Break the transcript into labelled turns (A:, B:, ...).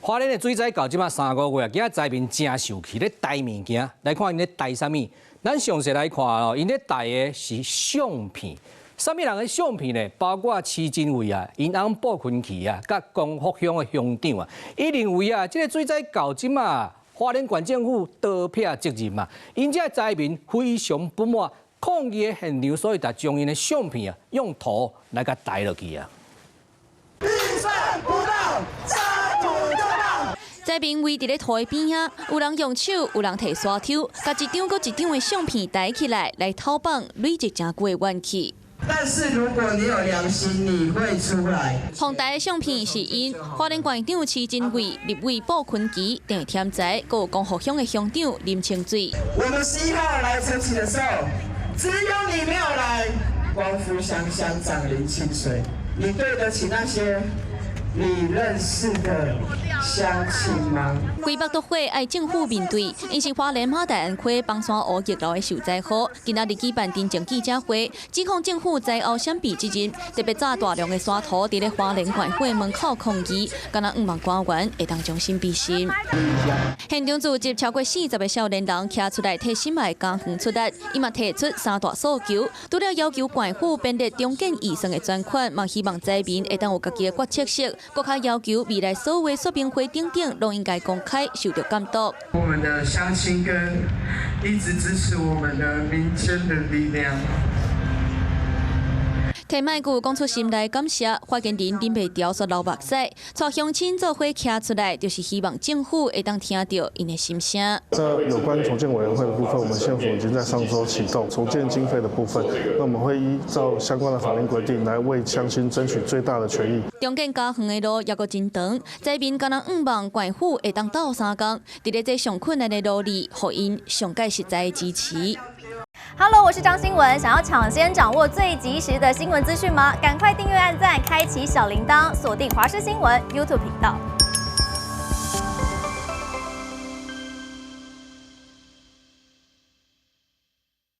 A: 花蓮的水災到這馬3個月啊，今仔災民誠受氣咧抬物件，來看𪜶咧抬啥物？咱詳細來看哦，𪜶咧抬的是相片。啥物人的相片呢？包括徐榛蔚啊、𪜶翁布坤琪啊、佮光復鄉的鄉長啊。伊認為啊，這個水災到這馬，花蓮縣政府逃避責任嘛，𪜶這災民非常不滿，抗議的現場，所以就將𪜶的相片啊，用土來共抬落去啊。
B: 預算不到，沙土就到。
C: 災民圍佇咧土的邊仔，有人用手，有人提沙抽，共一張閣一張的相片抬起來，來討放累積誠久的怨氣。
B: 但是如果你有良心，你會出來。
C: 予抬的相片是𪜶花蓮縣長徐榛蔚、立委布坤琪、鄭添財，閣有光復鄉的鄉長林清水。
B: 我們11號來陳情的時候，只有你沒有來。光復鄉鄉長林清水，你對得起那些你認識的鄉親嗎？
C: 規腹都火愛政府面對，𪜶是花蓮馬大安區枋山湖逆流的受災戶，今仔日舉辦陳情記者會，指控政府災後閃避責任，特別炸大量的沙土佇咧花蓮縣府門口抗議，敢若向望官員會當將心比心。現場聚集超過40個少年人，徛出來替心愛家園出力，伊嘛提出三大訴求，除了要求縣府編列重建預算的專款，嘛希望災民會當有家己的決策室，閣較要求未來所有說明會等等，攏應該公開受著監督。
B: 我們的鄉親跟一直支持我們的民間的力量。
C: 提麥克講出心內感謝，發言人忍袂牢煞流目屎，帶鄉親做伙徛出來，就是希望政府會當聽著𪜶的心聲。
D: 這有關重建委員會的部分，我們縣府已經在上週啟動重建經費的部分，那我們會依照相關的法令規定來為鄉親爭取最大的權益。
C: 重建家園的路猶閣真長，災民敢若向望縣府會當鬥相共，佇咧這上困難的路裡，予𪜶上蓋實在的支持。
E: Hello，我是張新聞，想要搶先掌握最及時的新聞資訊嗎？趕快訂閱、按讚、開啟小鈴鐺，鎖定華視新聞 YouTube 頻道。